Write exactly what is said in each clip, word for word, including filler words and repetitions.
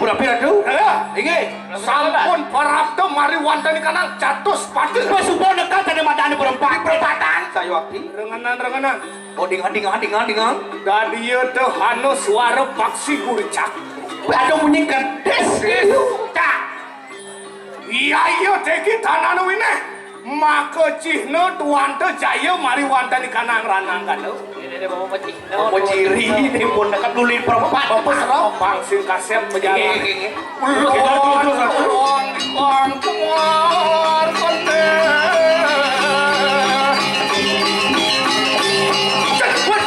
Prabu Ratu? Halo. Inggih. Sampun prapta mari wantanikanang catus pada. Wis suba neked sané madani perempat. Perempatan. Sayuwakti. Rengenan, rengenan. Oh, dingan, dingan, dingan, dingan. Dadi ya teh ana suara paksi gurcak. Wih, ada bunyi gedis. Cak. Iya, iya, Deki tanana winéh. Maka cihna tuanta jaya mari wantanikanang ranang kana. Ini dia bawa pecik. Apa ciri ini pun dekat dulin perempat. Apa serap? Pang sing kasep berjalan. Iya, iya, iya. Ulun, ulun, ulun, ulun. Ulun, ulun, ulun. Cepet.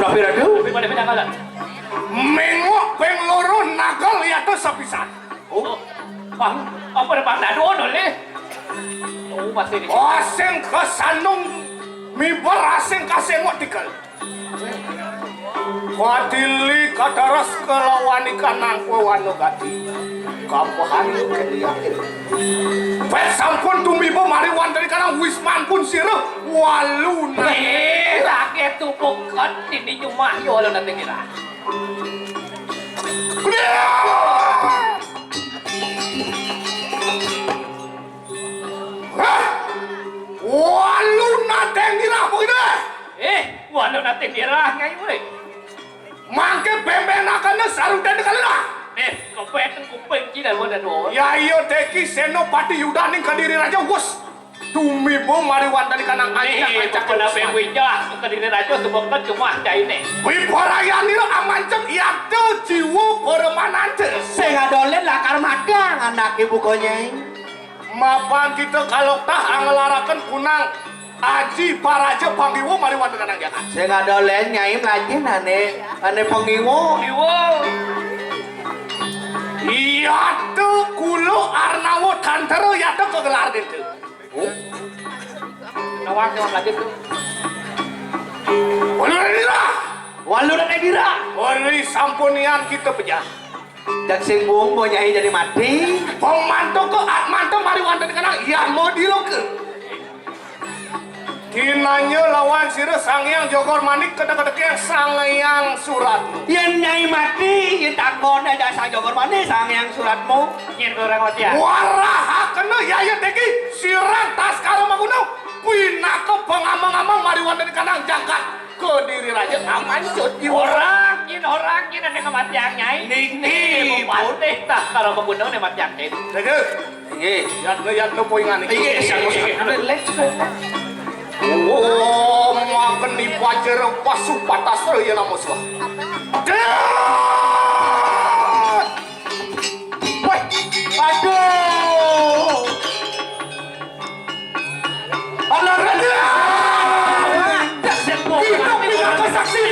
Udah pira tuh? Tapi pada pindah kalah. Mengok ping loro naga liata sapisan. Oh, Bang, apa ada Bang Dado no, Le? Oh, masih di. Asing kasandung miber asing kasengok tikel. Kuatili kadaras kalawanikanang wewanogati. Kapahan kediakin. Pet sampun tumiba mari wantanikanang wisman pun sira walu. Eh, rakyat tubuh kan ini nyumah yo lo nanti ngira. Hah? Walu nadeng dirah begini. Eh, walu nadeng dirah, Nyai, weh. Mangke bembenakannya sarung dan kalena. Eh, kepeten kuping cina wadah doa. Ya iya, Deki Senopati Yudaning Kediri Raja, wus. Tumiba mari wantanikanang ancak-ancak pokokna urusan. Bewijah, Kediri Raja, sebabkan cuma caine. Wibarayanira amancep yata jiwa paramananta. Sing adolen lakar madang anake buka, Nyai. Mapan kita kaloktah angelaraken kunang aji paraja pangiwa mari wantanikanang jagat. Sing adolen, Nyai, mlajih nane, ane pangiwa. Pangiwa. Yata kula Arnawa Tantara yata kegelar dinten. Oh. Nawang sing lagi tuh. Walu Radira. Walu Radira. Walu sampunian kita pejah. Jak sing buung bo Nyai jadi mati. Pemantuk ke atmanto mari wantanikanang iya mau diloke. Kinanya lawan sira Sang Hyang Jogor Manik kedek-kedek yang Sang Hyang Suratmu. Yen Nyai mati, yen takon aja Sang Jogor Manik, Sang Hyang Suratmu. Yen orang mati ya. Warahakena yaya teki sirang tas karo magunung. Pinaka pengamang-amang mari wantanikanang jagat Kediri Raja aman jot jiwa. Orang kin, orang kin ada kematian Nyai. Niki, Niki, Bupati tas karo magunung ne matian kin. Raja. Inggih. Yatna, yatna poingan iki. Inggih, siap, siap. Let's go. Oh, makan di pajar pasupatastra ya nama suah. Weh, aduh. Alah, Raja. Hidup pinaka saksi.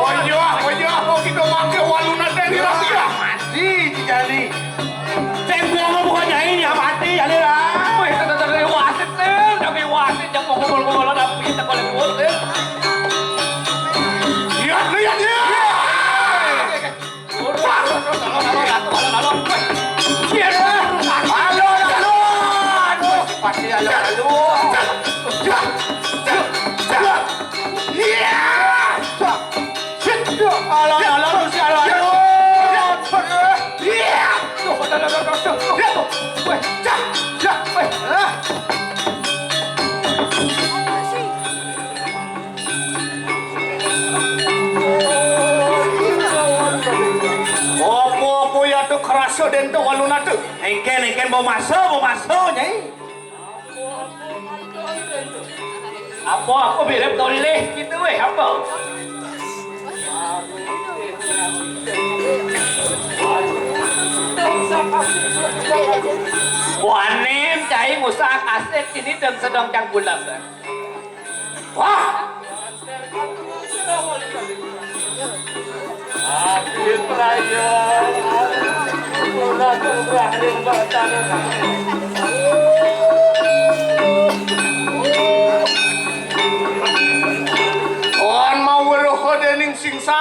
Wajah, wajah, mau kita pakai walu nanti di raja. Mati jadi. Tempo mau bukan nyai ini mati jadi lah. Wih, tetap dari wasit nih, dari wasit yang mau kumpul-kumpulan tapi kita boleh kumpul nih. Lihat, lihat, lihat. Lihat. Halo, halo, halo. Pasti halo, halo. Iya. Sit, duh, alah, alah, Gusti, alah, aduh. Iya. Duh, aduh, aduh, aduh, aduh. Iya, tuh. Weh, cah, cah, weh, ah. Apa-apa ya tuh kerasa den tuh walu nate. Engken, engken, mau masuk, mau masuk, Nyai. Apa aku mirip toleh gitu weh apa? Wanen cai ngusak asik ini dan sedang cangkulas. Wah.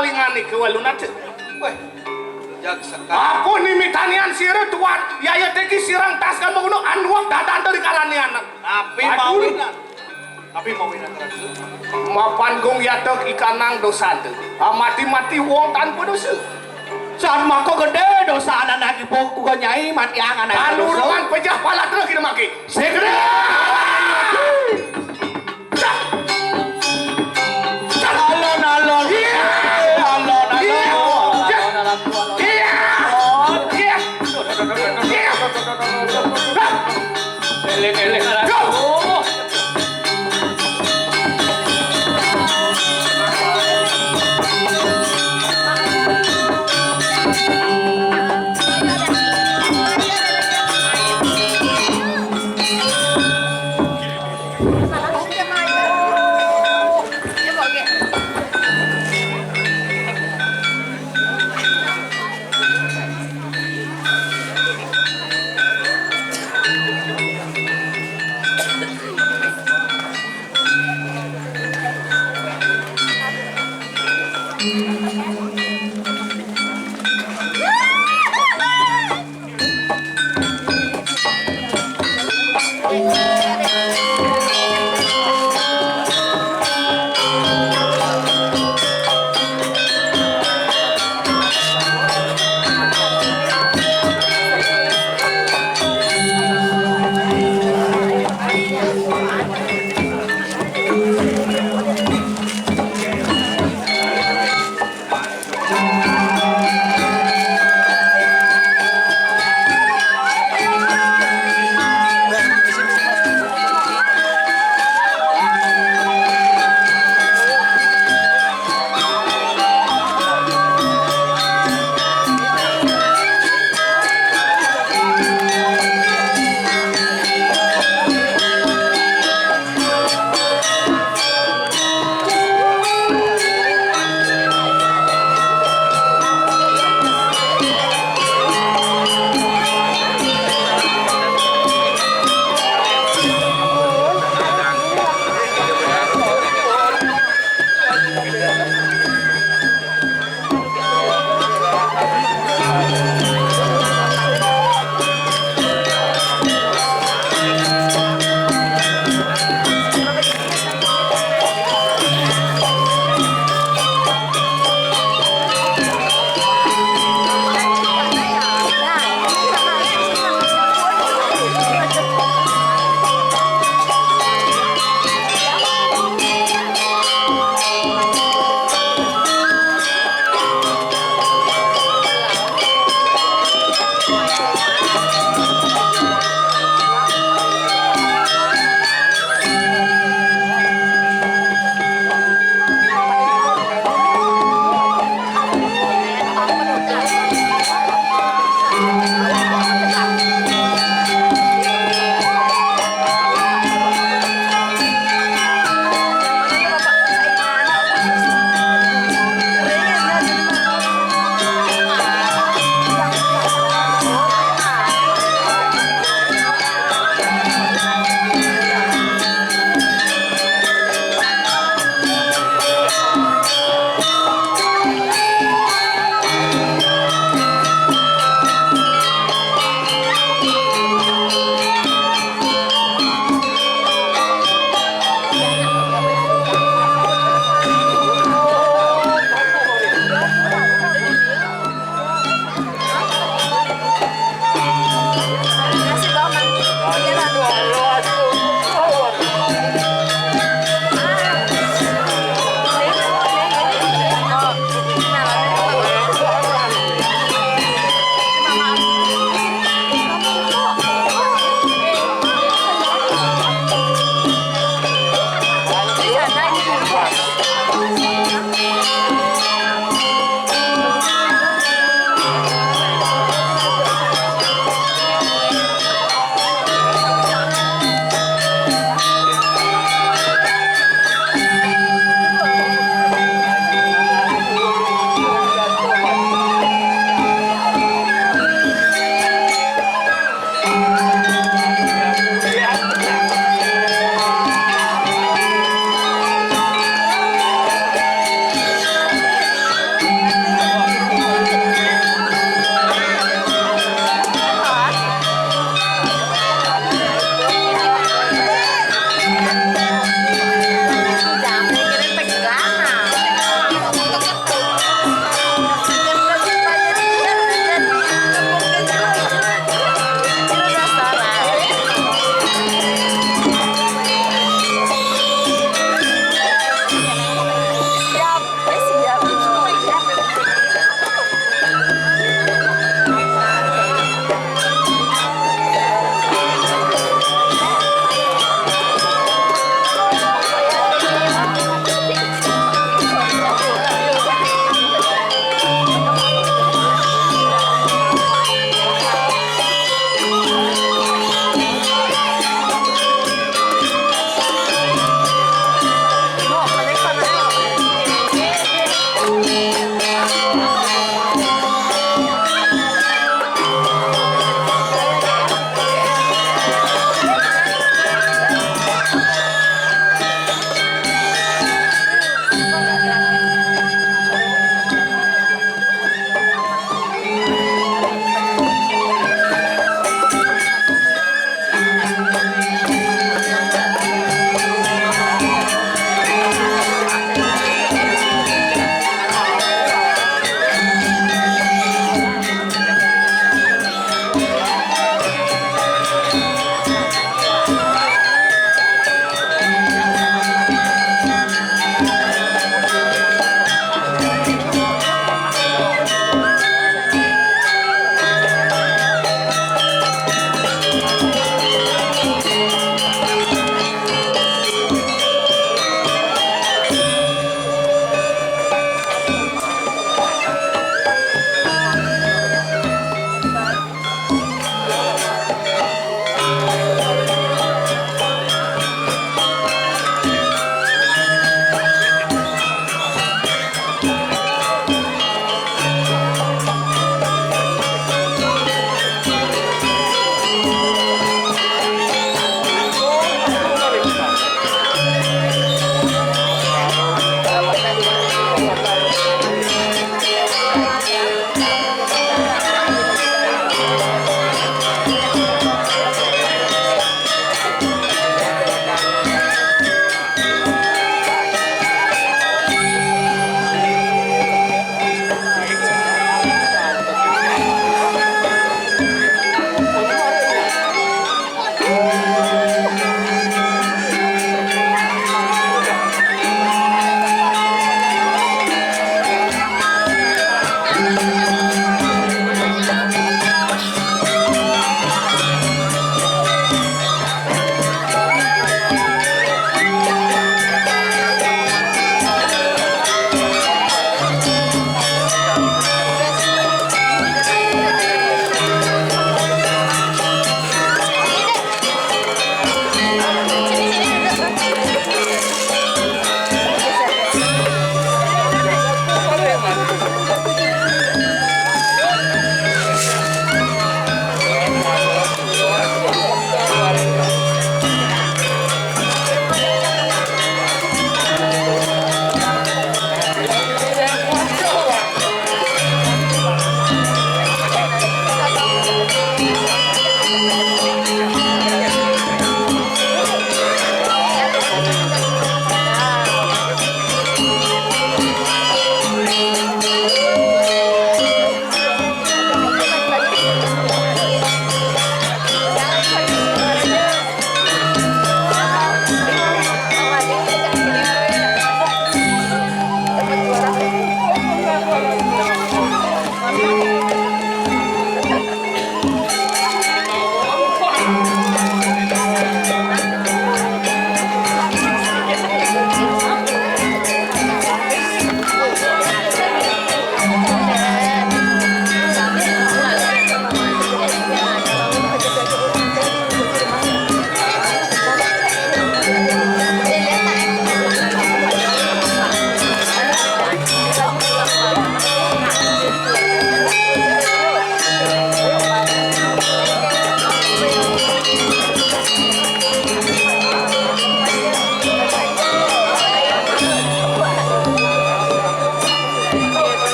Lingani kewalunate. Weh, jag sekali. Aku nimitanian sira tuan, yaya teki sirang tas kan maguno anuak datang dari kalanian. Tapi mawinan. Tapi mawinan, Ratu. Mapan gong yatek ikanang dosante. Ah, mati-mati wong tanpa dosa. San mako gede dosa anak nagi pokok nyai mati angan aja dosa. Alurungan pejah pala terus kita maki. Segera. Alon-alon. Iya. Alon-alon. Iya. Iya. Iya. Iya. Iya. Eling-eling. Go.